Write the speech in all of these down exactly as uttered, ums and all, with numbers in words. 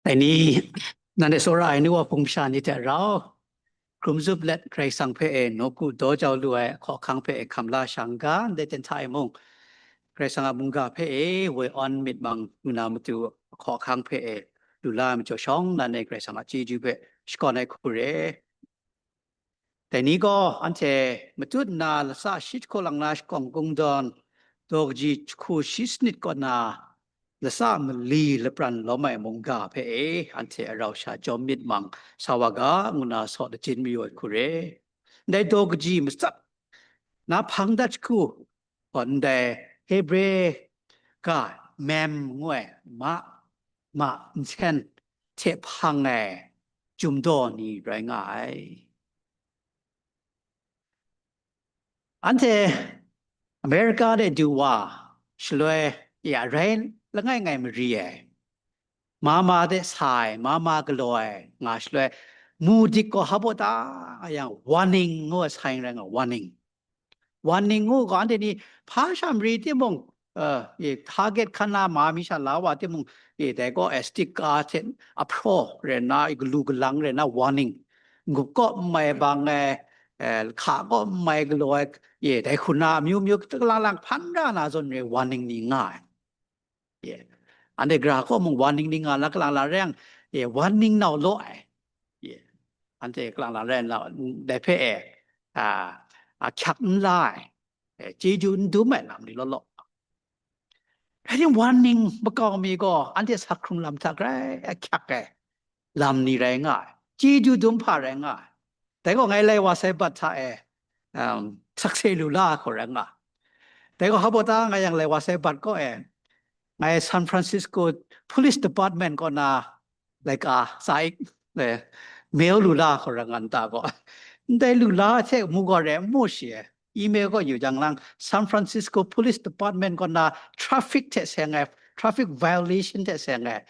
Dai ni, nanhte tsawra ai nu wa hpung masha ni hte rau, hkrum zup let Karai Kasang hpe e nawku daw jau lu ai hkawhkang hpe e hkam la shang ga, ndai ten hta e mung, Karai Kasang a mungga hpe e woi awn myit mang lu na matu hkawhkang hpe e lu la ai majaw shawng nnan e Karai Kasang a chyeju hpe shakawn ai hku re. Dai ni gaw anhte matut nna latsa shi jahku lang na shakawng kungdawn daw kaji jahku shi sanit kaw na latsa mali lapran lawm ai mungga hpe e anhte arau sha jawm myit mang sa wa ga, ngu na saw lajin mayu ai hku re. Ndai daw kaji matsat na hpang dat jahku gaw ndai Hebre ga mem ngu ai ma, ma nsen hte hpang ai jum daw ni rai nga ai. Anhte America de du wa shaloi ya rai langai ngai mari ai, mama de sa ai, mama galaw ai nga shaloi, mu dik gaw hpa baw ta yang warning ngu ai sa yin rai nga, warning. Warning ngu gaw anhte ni hpa sha mari timung, uh, target hkan na ma mi sha la wa timung, e, dai gaw e sticker hte ahpraw rai nna, e, galu galang rai nna warning. Ngup kaw n mai bang ai, e, hka kaw n mai galaw ai, e, dai hku na amyu myu kalang lang hpan ra na zawn re warning ni nga ai. Ye. Anhte gara kaw mung warning ni nga na kalang lang rai yang, ye, warning nau law ai. Ye. Anhte kalang lang rai nna, dai hpe e, a, a hkyak n la ai, e, chyeju n dum ai lam ni law law. Rai tim warning makau mi gaw anhte sa hkrung lam hta grai a hkyak ai lam ni rai nga ai, chyeju dum hpa rai nga ai. Dai gaw ngai lai wa sai bat hta e, um, sakse lu la ai hku rai nga. Dai gaw hpa baw ta ngai yang lai wa sai bat kaw e, ngai San Francisco Police Department kaw na laika tsa ik, e, mail lu la ai hku rai nga nta gaw. Ndai lu la hte mu gaw re n mu shi e. Email kaw yu jang lang, San Francisco Police Department kaw na traffic hte seng ai, traffic violation hte seng ai,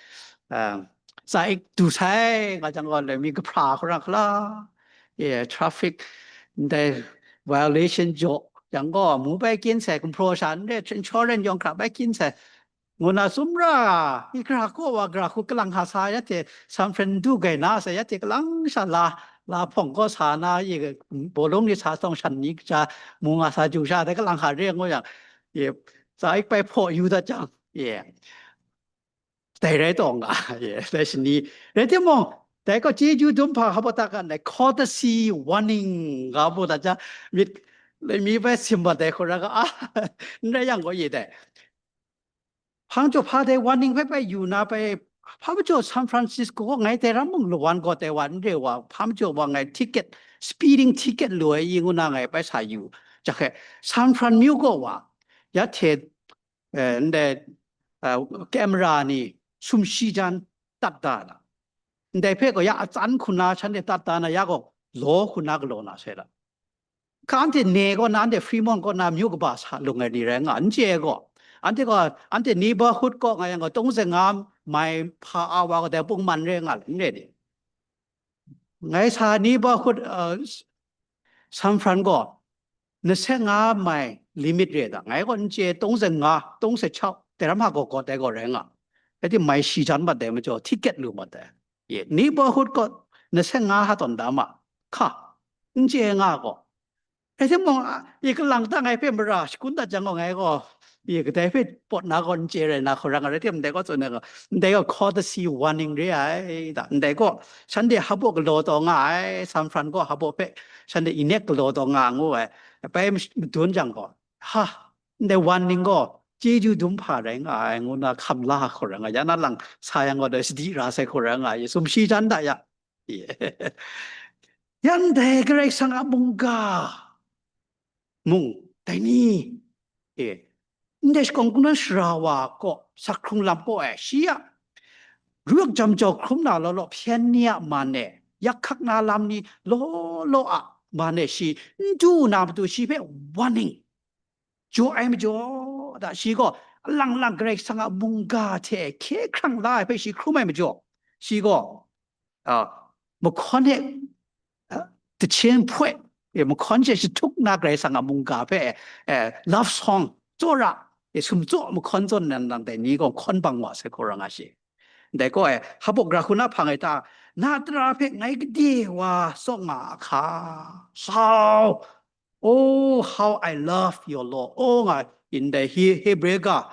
um, tsa ik du sai nga jang gaw, loi mi kahpra hku ra hkala, ye, traffic ndai violation jaw yang gaw, mu bai kyin sai, gumhpraw sha n re, insurance yawng hkra bai kyin sai, ngu na sumra, i gara kaw wa gara hku kalang hka sa, ya hte San Fran du gai na sai, ya hte kalang sha la, la hpawng kaw sa na, i bawlung ni sa tawng shan ni kaja mu nga sa ju sha, dai kalang hka re ngu yang, i tsa ik bai hpaw yu dat jang, ye, dai rai taw nga, ye, dai shani, rai timung, dai gaw chyeju dum hpa hpa ta kan dai, courtesy warning nga bu dat jang, myit, lai mi bai sim mat dai hku ra ga, a, n rai yang gaw, ye dai. Hpang jaw hpa dai warning hpe bai yu na bai, hpa majaw San Francisco gaw ngai dai ram mung lawan gaw dai wa n re wa, hpa majaw wa ngai ticket, speeding ticket lu ai i ngu na ngai bai sa yu. Jak hke, San Fran myu gaw wa, ya hte, eh, ndai, eh, camera ni sumshi jan dat da na. Ndai hpe gaw ya atsan hku na shanhte dat da na, ya gaw law hku na galaw na sai la. Ka anhte ne kaw na, anhte Fremont kaw na myu kaba sa lung ai ni rai nga, n chye ai gaw, anhte gaw, anhte neighborhood kaw nga yang gaw, tungze nga mai hpa a wa gaw, dai pungman re nga, n re ni? Ngai sa neighborhood, uh, San Fran gaw, nase nga mai limit re da, ngai gaw n chye, tungze nga, tungze chau, dai ram hta gaw gaw dai gaw rai nga. Rai timung, mai shi jan mat dai majaw, ticket lu mat dai. Ye, neighborhood kaw nase nga ha tawn da ma, hka, n chye nga gaw. Rai timung, a, i kalang ta ngai hpe mara shakun dat jang gaw, ngai gaw, i kadai hpe pawt na gaw n chye rai na hku ra nga, rai timung, ndai gaw tsun ai gaw, ndai gaw courtesy warning re ai da, ndai gaw shanhte hpa baw galaw taw nga ai, San Fran gaw hpa baw hpe shanhte inek galaw taw nga ngu ai, bai madun jang gaw, ha, ndai warning gaw chyeju dum hpa rai nga ai, ngu na hkam la hku ra nga, ya na lang sa yang gaw, dai sadi ra sai hku ra nga, Yesu mashi jan da ya. Ye. Yan dai Karai Kasang a mungga mung, dai ni, e, ndai shakawng kungdawn sara wa kaw, sa hkrung lam kaw ai, shi a ru yak jam jau hkrum na law law, hpyen ni a man e, yak hkak na lam ni law law a man e, shi n du na matu, shi hpe warning jaw ai majaw, da, shi gaw alang lang Karai Kasang a mungga hte hkye hkrang la ai hpe shi hkrum ai majaw, shi gaw, a, mahkawn e, a, tahkyen hpoi, e, mahkawn she jahtuk na Karai Kasang a mungga hpe, e, love song, tsawra, e, sumtsaw mahkawn zawn nan lang dai ni gaw hkawn bang wa sai hku ra nga shi. Dai gaw e, hpaw gara hku na hpang e ta, na tara hpe ngai gade wa tsawk nga a hka. How, oh, how I love your law. Oh, nga, ndai He-, Hebre ga,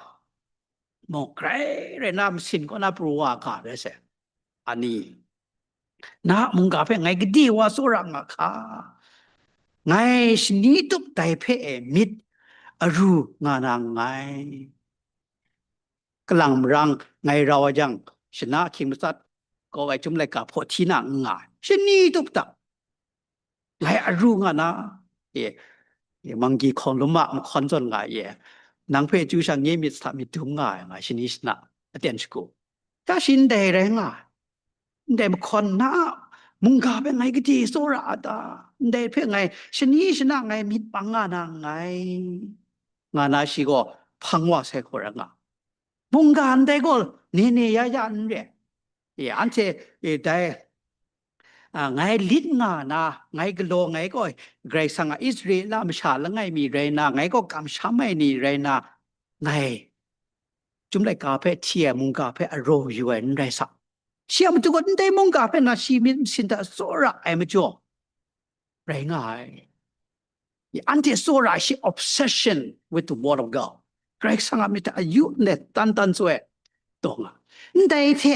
mung grai rai na masin kaw na pru wa ga rai sai. Ani, na mungga hpe ngai gade wa tsawra nga hka. Ngai shani tup dai hpe e myit aru nga na nngai. Kalang marang ngai rau ai jang, shana ahkying matsat kaw ai Chyum laika hpaw hti na n nga ai. Shani tup ta, ngai aru nga na, e, e, Manggi hkawng lum a mahkawn zawn nga e, nang hpe chyu sha nye myit sa myit dum nga ai, nga shani shana aten shagu. Ta shi ndai rai nga ai. Ndai mahkawn na a mungga hpe ngai gade tsawra a ta? Ndai hpe ngai shani shana ngai myit bang nga na nngai, nga na shi gaw hpang wa sai hku rai nga. Mungga ndai gaw ne ne ya ya n re. E, anhte, e, dai, a, ngai lit nga na, ngai galaw, ngai gaw Karai Kasang a Israela masha langai mi rai na, ngai gaw kamsham ai ni rai na, ngai Chyum laika hpe hti ai mungga hpe araw yu ai n rai sa. Shi a matu gaw ndai mungga hpe na shi myit masin hta tsawra ai majaw rai nga ai. Ya, anhte tsawra shi obsession with the word of God. Karai Kasang a myit hta a yu nle tan tan tsawra ai taw nga. Ndai hte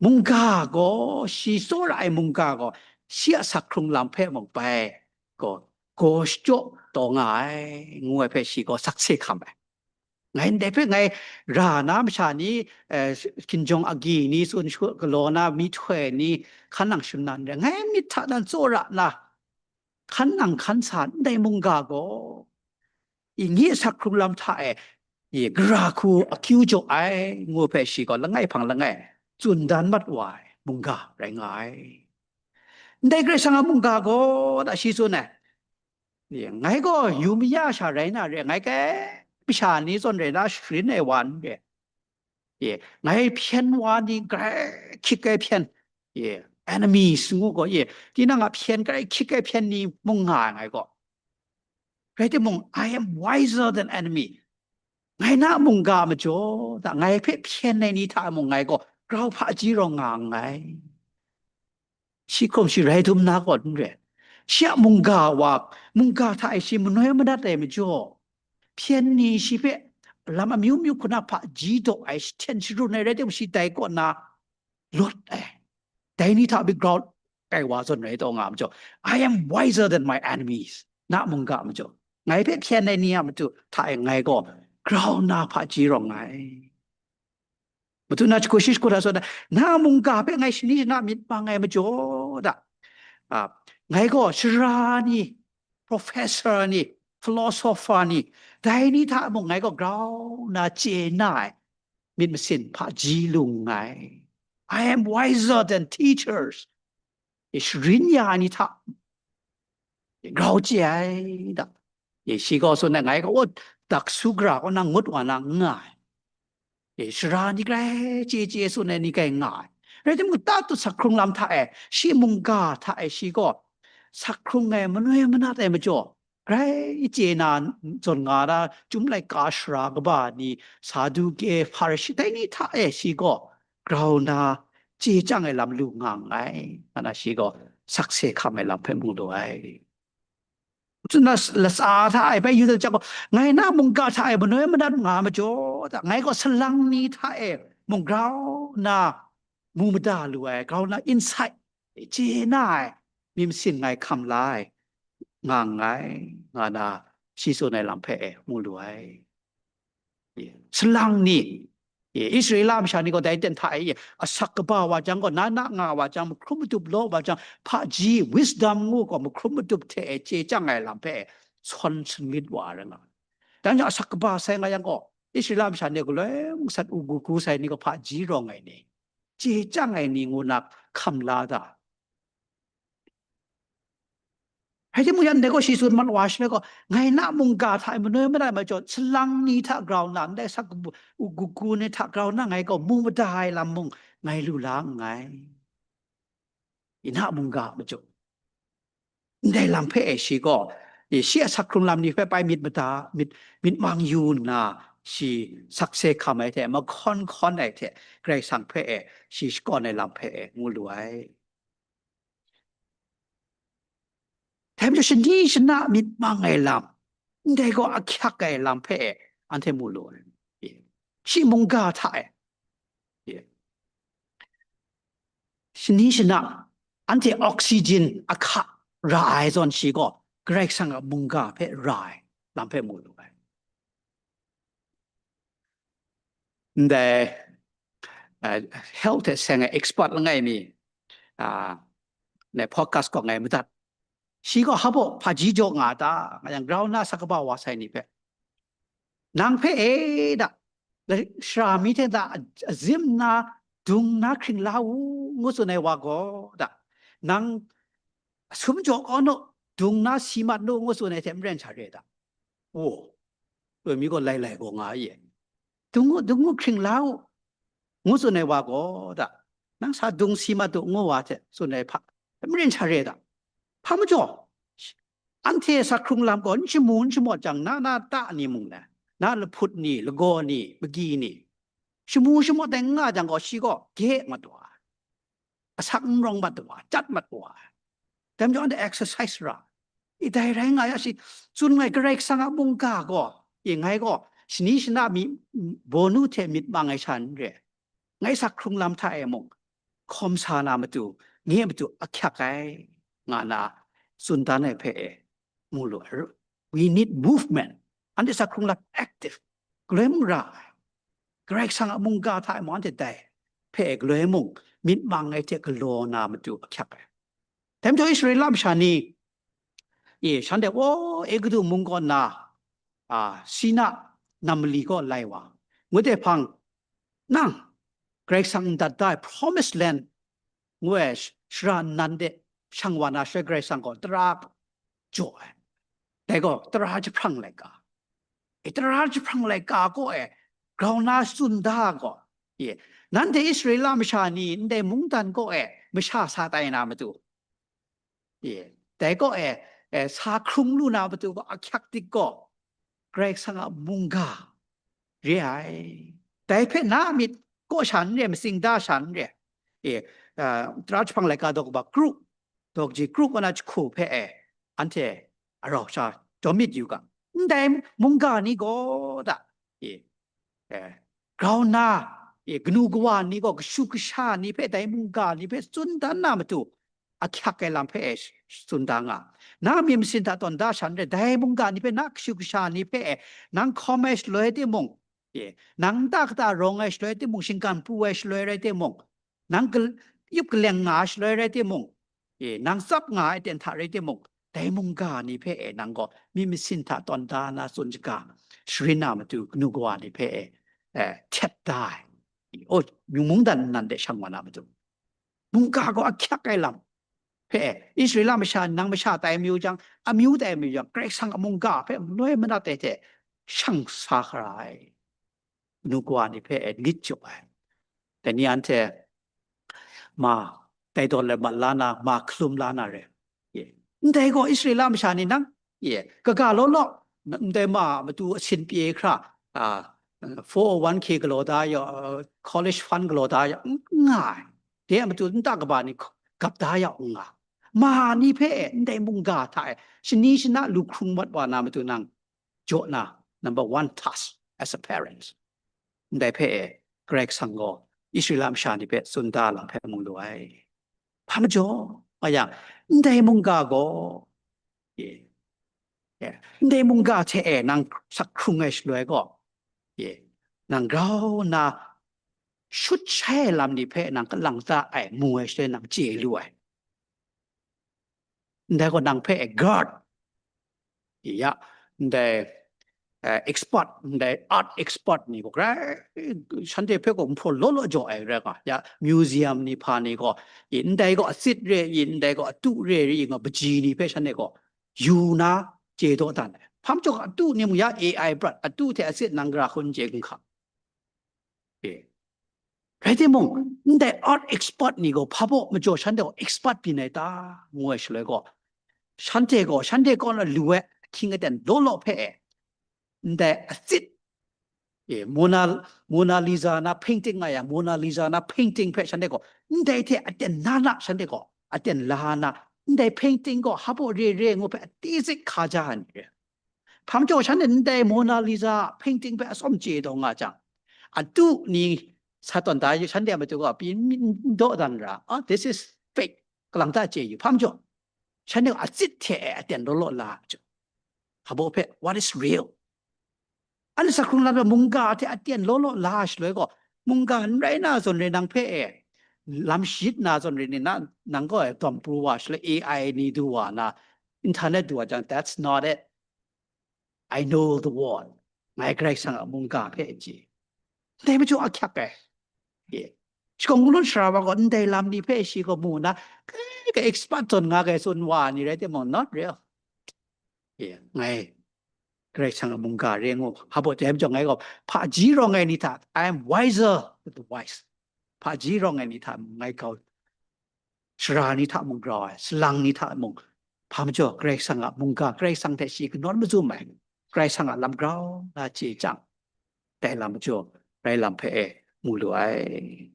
mungga gaw, shi tsawra ai mungga gaw, shi a sak hkrung lam hpe mung bai gaw, gaw shachyaw taw nga ai, ngu ai hpe shi gaw sakse hkam ai. Ngai ndai hpe ngai ra na masha ni, eh, hkinjawng agyi ni, tsun shu galaw na myihtoi ni, hkan nang shim na n rai. Ngai myit hta nan tsawra na, hkan nang hkan sa ndai mungga gaw, i nye sak hkrung lam hta e, i gara hku akyu jaw ai, ngu hpe shi gaw langai hpang langai tsun dan mat wa ai mungga rai nga ai. Ndai Karai Kasang a mungga gaw, da shi tsun ai, i, ngai gaw yu maya sha rai na re, ngai kai masha ni zawn rai na sharin ai wa n re. Ye, ngai hpyen wa ni grai hkyit kai hpyen. Ye, enemies ngu gaw, ye, tinang a hpyen grai hkyit kai hpyen ni mung nga ai ngai gaw. Rai timung, I am wiser than enemy. Ngai na mungga majaw, da ngai hpe hpyen ai ni hta mung ngai gaw grau hpaji rawng nga nngai. Shi hkum shi rai dum na gaw n re. Shi a mungga wa, mungga hta e shi manoi manat ai majaw, hpyen ni shi hpe lam amyu myu hku na hpaji daw ai, shahten sharun ai rai timung, shi dai kaw na lawt ai. Dai ni hta bi grau ai wa zawn rai taw nga majaw, I am wiser than my enemies. Na mungga majaw, ngai hpe hpyen ai ni a matu hta e ngai gaw grau nna hpaji rawng ai. Matu na shagu shi shagu hta tsun ai, na mungga hpe ngai shani shana myit mang ai majaw da, a, ngai gaw sara ni, professor ni, philosopher ni, dai ni hta mung ngai gaw grau nna chye na ai, myit masin hpaji lu nngai. I am wiser than teachers. E, sharin ya ai ni hta grau chye ai da. E, shi gaw tsun ai, ngai gaw, o, dak su gara kaw na ngut wa na n nga ai. E, sara ni grai chye chye tsun ai ni grai nga ai. Rai timung, ta tut sak hkrung lam hta e, shi mungga hta e shi gaw sak hkrung ai, manoi manat ai majaw, grai chye na zawn nga na, Chyum laika sara kaba ni, Saduke, Hparishe, dai ni hta e shi gaw grau nna chye chyang ai lam lu nga nngai, nga na shi gaw sakse hkam ai lam hpe mu lu ai. Tsun na, latsa hta e bai yu dat jang gaw, ngai na mungga hta e manoi manat nga majaw da, ngai gaw salang ni hta e mung grau nna mu mada lu ai, grau nna insight, chye na ai myit masin ngai hkam la ai, nga nngai, nga na shi tsun ai lam hpe e mu lu ai. Salang ni, Israela masha ni gaw dai ten hta e, asak kaba wa jang gaw, na na nga wa jang, mahkrum madup law wa jang, hpaji, wisdom ngu gaw, mahkrum madup hte e chye chyang ai lam hpe e sawn sanit wa ai rai nga. Dan jang asak kaba sai nga yang gaw, Israela masha ni galoi mung sat u gu gu sai ni gaw hpaji rawng ai ni, chye chyang ai ni ngu na hkam la da. Rai timung, yan dai gaw shi tsun mat wa shi me gaw, ngai na mungga hta e manoi manat ai majaw, salang ni hta grau nna, ndai sak u gu gu ni hta grau nna ngai gaw mu mada ai lam mung ngai lu la nngai. I na mungga majaw, ndai lam hpe e shi gaw, e, shi a sak hkrung lam ni hpe bai myit mada, myit, myit mang yu nna, shi sakse hkam ai hte, mahkawn hkawn ai hte, Karai Kasang hpe e, shi shakawn ai lam hpe e, ngu lu ai. Dai majaw shani shana myit mang ai lam, ndai gaw ahkyak ai lam hpe e, anhte mu lu ai. Shi mungga hta e, shani shana, anhte oxygen ahka ra ai zawn shi gaw, Karai Kasang a mungga hpe ra ai lam hpe mu lu ai. Ndai, uh, health hte seng ai expert langai mi, uh, ne podcast kaw ngai madat. Shi gaw hpa baw hpaji jaw nga ta, nga yang grau na sa kaba wa sai ni hpe, nang hpe e da, shara mi hte da azim na, dung na hkring la u, ngu tsun ai wa gaw da, nang sum jaw kau nu, dung na si mat nu, ngu tsun ai hte maren sha re da. Wo, loi mi gaw lai lai gaw nga ye. Dung u, dung u, hkring la u, ngu tsun ai wa gaw da, nang sa dung si mat u, ngu wa hte tsun ai hpa, maren sha re da. Hpa majaw, anhte sa hkrung lam gaw n shamu n shamawt jang, na na ta ni mung le, na lahput ni, lagaw ni, magyi ni, shamu shamawt ai n nga jang gaw, shi gaw gye mat wa, asak n rawng mat wa, chyat mat wa. Dai majaw anhte exercise ra. I dai rai nga ya shi, tsun ngai Karai Kasang a mungga gaw, i ngai gaw, shani shana mi, bawnu hte myit mang ai sha n re. Ngai sa hkrung lam hta e mung, hkawm sa na matu, nye matu ahkyak ai, nga na tsun dan ai hpe e, mu lu ai. We need movement. Anhte sa hkrung lam active, galoi mung ra ai. Karai Kasang a mungga hta e mung anhte dai hpe e galoi mung myit mang ai hte galaw na matu ahkyak ai. Dai majaw Israela masha ni, e, shanhte, o, Egutu mung kaw nna, a, Sina nam mali kaw lai wa, ngut e hpang, nang, Karai Kasang ndat da ai Promised Land ngu ai sh-, shara nnan de shang wa na shaloi Karai Kasang gaw tara jaw ai. Dai gaw tara jahprang laika. E, tara jahprang laika kaw e grau na tsun da gaw, e, nanhte Israela masha ni ndai mungdan kaw e masha sa tai na matu, e, dai kaw e, e, sa hkrung lu na matu gaw ahkyak dik gaw, Karai Kasang a mungga re ai. Dai hpe na a myit kaw sha n re, matsing da sha n re. E, a, tara jahprang laika daw kaba kru, daw kaji kru kaw na jahku hpe e, anhte arau sha jaw myit yu ga. Ndai mungga ni gaw da, e, e, grau na, e, kanu kawa ni gaw, kashu kasha ni hpe, dai mungga ni hpe tsun dan na matu, ahkyak ai lam hpe e tsun da nga. Na myit masin hta tawn da sha n re, dai mungga ni hpe, na kashu kasha ni hpe e, nang hkawm ai shaloi timung, e, nang nta kata rawng ai shaloi timung, shinggan pru ai shaloi rai timung, nang gal-, yup kaleng nga ai shaloi rai timung, e, nang tsap nga ai ten hta rai timung, dai mungga ni hpe e nang gaw myit masin hta tawn da na tsun shaga, sharin na matu kanu kawa ni hpe e, e, htet da ai. O, mungdan nnan de shang wa na matu, mungga gaw ahkyak ai lam hpe e, Israela masha nang masha tai mayu jang, amyu tai mayu jang, Karai Kasang a mungga hpe maloi manat ai hte shang sa hkra ai. Kanu kawa ni hpe e lit jaw ai. Dai ni anhte ma tai daw let mat la na, ma hkalum la na re. Ye. Ndai gaw Israela masha ni nang, ye, kaga law law, ndai ma matu asin pye hkra, a, four oh one K galaw da yaw, a, college fund galaw da yaw, n nga ai. De a matu nta kaba ni gap da yaw, n nga. Ma ni hpe e, ndai mungga hta e, shani shana lu hkrung mat wa na matu nang jaw na, number one task as a parent. Ndai hpe e, Karai Kasang gaw Israela masha ni hpe tsun da lam hpe mu lu ai. Hpa majaw, nga yang, ndai mungga gaw, ye, ye, ndai mungga hte e nang sak hkrung ai shaloi gaw, ye, nang grau nna shut shai ai lam ni hpe nang kalang da ai, mu ai shaloi nang chye lu ai. Ndai gaw nang hpe e guard, ya, ndai, eh, expert, ndai art expert ni gaw grai, shanhte hpe gaw nhpraw law law jaw ai rai nga, ya, museum ni hpa ni gaw, i, ndai gaw atsit re, i, ndai gaw atu re, i, nga, baji ni hpe shanhte gaw yu na chye daw dan ai. Hpa majaw atu ni mung ya A I prat, atu hte atsit nang gara hkun chye gun hka. E. Rai timung, ndai art expert ni gaw hpa baw majaw shanhte gaw expert byin ai ta, ngu ai shaloi gaw, shanhte gaw, shanhte kaw na lu ai ahkying aten law law hpe e, ndai atsit E, Mona, Mona Lisa na painting nga yang, Mona Lisa na painting hpe shanhte gaw, ndai hte aten na na shanhte gaw, aten la na, ndai painting gaw hpa re re ngu hpe adi zik hka ja ai ni re. Hpa majaw shanhte ndai Mona Lisa painting hpe atsawm chye taw nga jang, adu ni sa tawn da yu, shanhte a matu gaw pyi n daw dan ra, "Ah, this is fake," kalang ta chye yu. Hpa majaw, shanhte gaw atsit hte e aten law law la ai majaw, hpa hpe, what is real? Anhte sakhkrung lam mungga hte aten law law la shaloi gaw, mungga n rai na zawn re nang hpe e, lam shayit na zawn re ni na, nang gaw e dawm pru wa shaloi, A I ni du wa na, internet du wa jang, that's not it. I know the word. Ngai Karai Kasang a mungga hpe e chye. Ndai majaw ahkyak ai. Ye. Shakawn kungdawn sara wa gaw ndai lam ni hpe shi gaw mu na, kai ga expert zawn nga ga tsun wa ni rai timung, not real. Ye. Ngai Karai Kasang a mungga re ngu. Hpa baw dai majaw ngai gaw, hpaji rawng ai ni hta, I am wiser than the wise. Hpaji rawng ai ni hta ngai grau, sara ni hta mung grau ai, salang ni hta mung, hpa majaw Karai Kasang a mungga, Karai Kasang hte shi kanawn mazum ai, Karai Kasang a lam grau na chye jang, dai lam majaw, rai lam hpe e mu lu ai.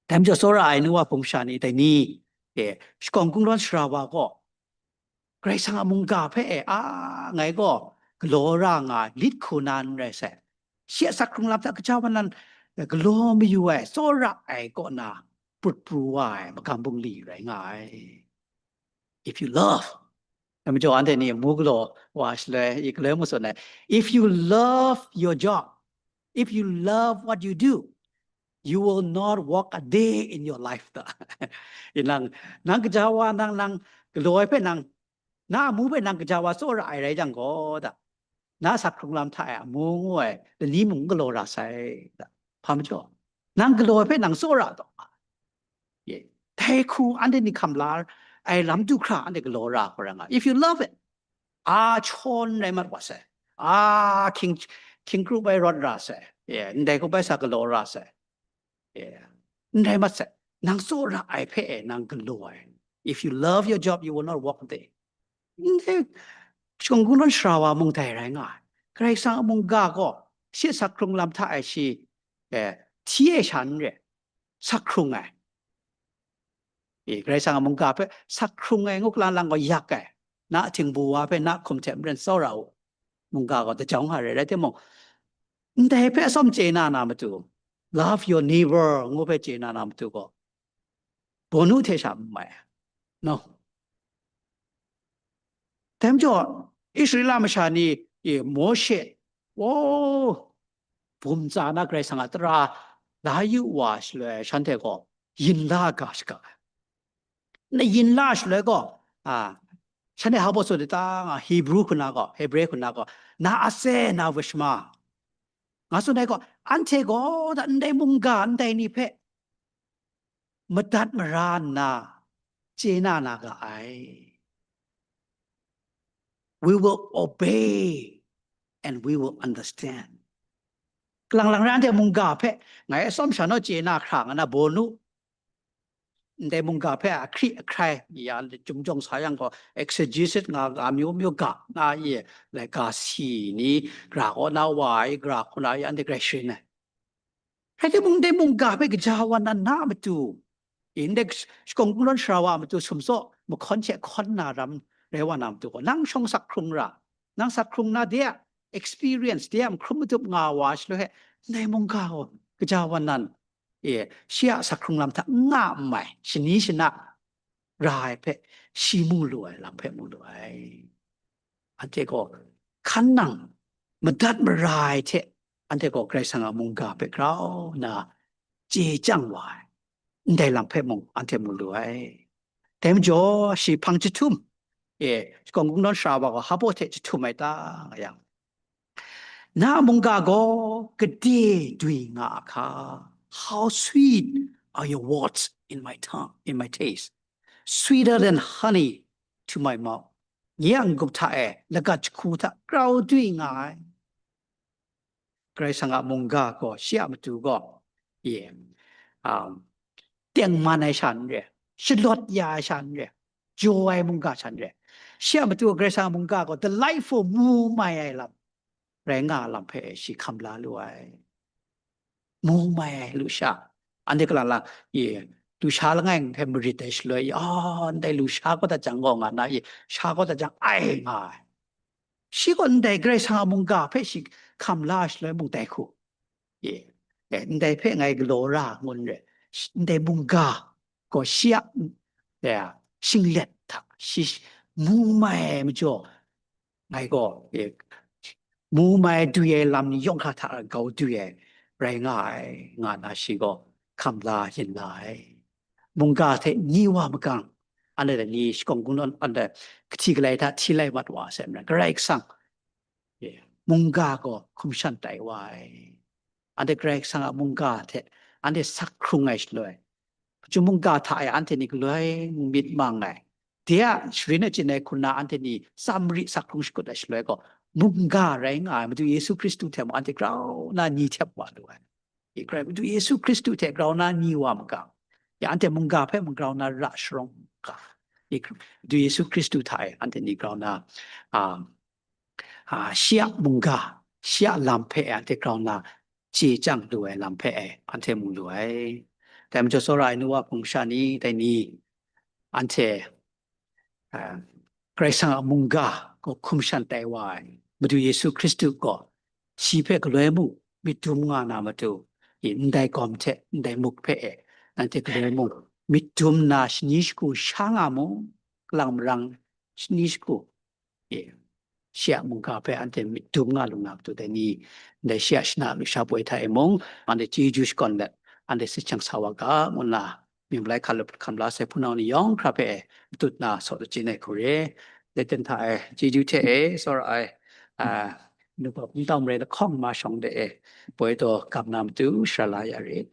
Dai majaw tsawra ai nu wa hpung sha ni, dai ni, e, shakawn kungdawn sara wa gaw, Karai Kasang a mungga hpe e, a, ngai gaw galaw ra nga ai, lit hku na n rai sai. Shi a sakhkrung lam hta kaja wa nan, e, galaw mayu ai, tsawra ai kaw na prut pru wa ai magam bungli rai nga ai. If you love, dai majaw anhte ni mu galaw wa shaloi, i galoi mu tsun ai, if you love your job, if you love what you do, you will not work a day in your life ta. Inang, nang gaja wa nang, nang galaw ai hpe nang, na amu hpe nang gaja wa tsawra ai rai jang gaw ta, na sakhkrung lam hta e amu ngu ai lani mung n galaw ra sai ta. Hpa majaw, nang galaw ai hpe nang tsawra taw nga. Ye. Dai hku anhte ni hkam la ai lam du hkra anhte galaw ra hkra nga. If you love it, a, chawn rai mat wa sai. A, hkying, hkying krup ai rawt ra sai. Ye, ndai hku bai sa galaw ra sai. Ye. N rai mat sai. Nang tsawra ai hpe e nang galaw ai. If you love your job, you will not work a day. Ndai shakawn kungdawn sara wa mung dai rai nga ai. Karai Kasang a mungga gaw, shi sakhkrung lam hta e shi, e, hti e sha n re, sakhkrung ai. E, Karai Kasang a mungga hpe sakhkrung ai ngu lang lang gaw yak ai. Na a htingbu wa hpe na hkum hte maren tsawra u. Mungga gaw dajaw nga re, rai timung, ndai hpe atsawm chye na na matu, love your neighbor ngu hpe chye na na matu gaw, bawnu hte sha n mai. No. Dai majaw, Israela masha ni, e, Mawshe, o, bum tsa na Karai Kasang a tara la yu wa shaloi, shanhte gaw yin la ga shaga ai. Na yin la shaloi gaw, a, shanhte hpa baw tsun ai ta nga, Hebru hku na gaw, Hebre hku na gaw, na ase, na vashma, nga tsun ai gaw, anhte gaw da ndai mungga ndai ni hpe madat mara nna chye na na ga ai. We will obey and we will understand. Kalang lang rai anhte mungga hpe ngai atsawm sha naw chye na hkra nga na, bawnu, ndai mungga hpe a hkri ahkrai ya, chyum jawng sa yang gaw, exegesis nga ga, myu myu ga na ye, lai ga si ni, gra kaw na wa ai, gra hku na ya, anhte grai sharin ai. Rai timung, dai mungga hpe gaja wa nan na a matu, ndai shakawn kungdawn sara wa a matu sumtsaw mahkawn hte hkawn na ram rai wa na matu gaw, nang shawng sak hkrung ra, nang sak hkrung na de a experience, de a mahkrum madup nga wa shaloi hte, ndai mungga gaw gaja wa nan, e, shi a sak hkrung lam hta n nga n mai, shani shana ra ai hpe, shi mu lu ai lam hpe mu lu ai. Anhte gaw hkan nang madat mara ai hte, anhte gaw Karai Kasang a mungga hpe grau nna chye chyang wa ai, ndai lam hpe mung anhte mu lu ai. Dai majaw, shi hpang jahtum, e, shakawn kungdawn sara wa gaw hpa baw hte jahtum ai ta nga yang, na a mungga gaw gade dwi nga a hka. How sweet are your words in my tongue, in my taste, sweeter than honey to my mouth. Nye a n-gup hta e lagat jahku hta grau dwi nga ai. Karai Kasang a mungga gaw, shi a matu gaw, ye, um, tengman ai sha n re, shalawt ya ai sha n re, jaw ai mungga sha n re. Shi a matu Karai Kasang a mungga gaw delightful, mu mai ai lam. rai nga a lam hpe shi hkam la lu ai. Mung mai ai lusha, anhte kalang lang, ye, lusha langai hpe marit ai shaloi, ah, ndai lusha kawt dat jang gaw nga na, ye, sha kawt dat jang ai nga ai. Shi gaw ndai Karai Kasang a mungga hpe shi hkam la ai shaloi mung dai hku. Ye, eh, ndai hpe ngai galaw ra ngun re, sh- ndai mungga gaw shi a, ya, shinglet hta shi sh- mu mai ai majaw, ngai gaw, eh, mu mai dwi ai lam ni yawng hkra hta grau dwi ai rai nga ai, nga na shi gaw hkam la yin la ai. Mungga hte ni wa magang, anhte ni shakawn kungdawn anhte kahti galai hta hti lai mat wa ai hte maren, Karai Kasang, ye, mungga gaw hkum shan tai wa ai. Anhte Karai Kasang a mungga hte anhte sak hkrung ai shaloi, hpacum mungga hta e anhte ni galoi myit mang ai, de a sharin achyin ai hku na anhte ni tsam mari sak hkrung shakut ai shaloi gaw, mungga rai nga ai Madu Yesu Hkristu hte mung anhte grau na ni htep wa lu ai. I Karai Madu Yesu Hkristu hte grau na ni wa magang, ya anhte mungga hpe mung grau na ra sharawng ga, i Madu Yesu Hkristu hta e anhte ni grau na, a, a, shi a mungga, shi a lam hpe anhte grau na chye chyang lu ai lam hpe e anhte mu lu ai. Dai majaw, tsawra ai nu wa hpung sha ni, dai ni, anhte, a, Karai Kasang a mungga gaw hkum shan tai wa ai Madu Yesu Hkristu gaw shi hpe galoi mung myit dum nga na matu, i ndai gawm hte ndai muk hpe e anhte galoi mung myit dum na shani shagu sha nga mu, kalang marang shani shagu, e, shi a mungga hpe anhte myit dum nga lu na matu, dai ni, ndai shi a shana lusha poi hta e mung, anhte chyeju shakawn let, anhte si jang sa wa ga, ngu nna, myit malai hkam la sai hpunau ni yawng hkra hpe e matut na saw lachyum ai hku re. Dai ten hta e, chyeju hte e, tsawra ai, a, nupap n tau marai lahkawng ma shawng de e, poi taw gam na matu shara la ya rit.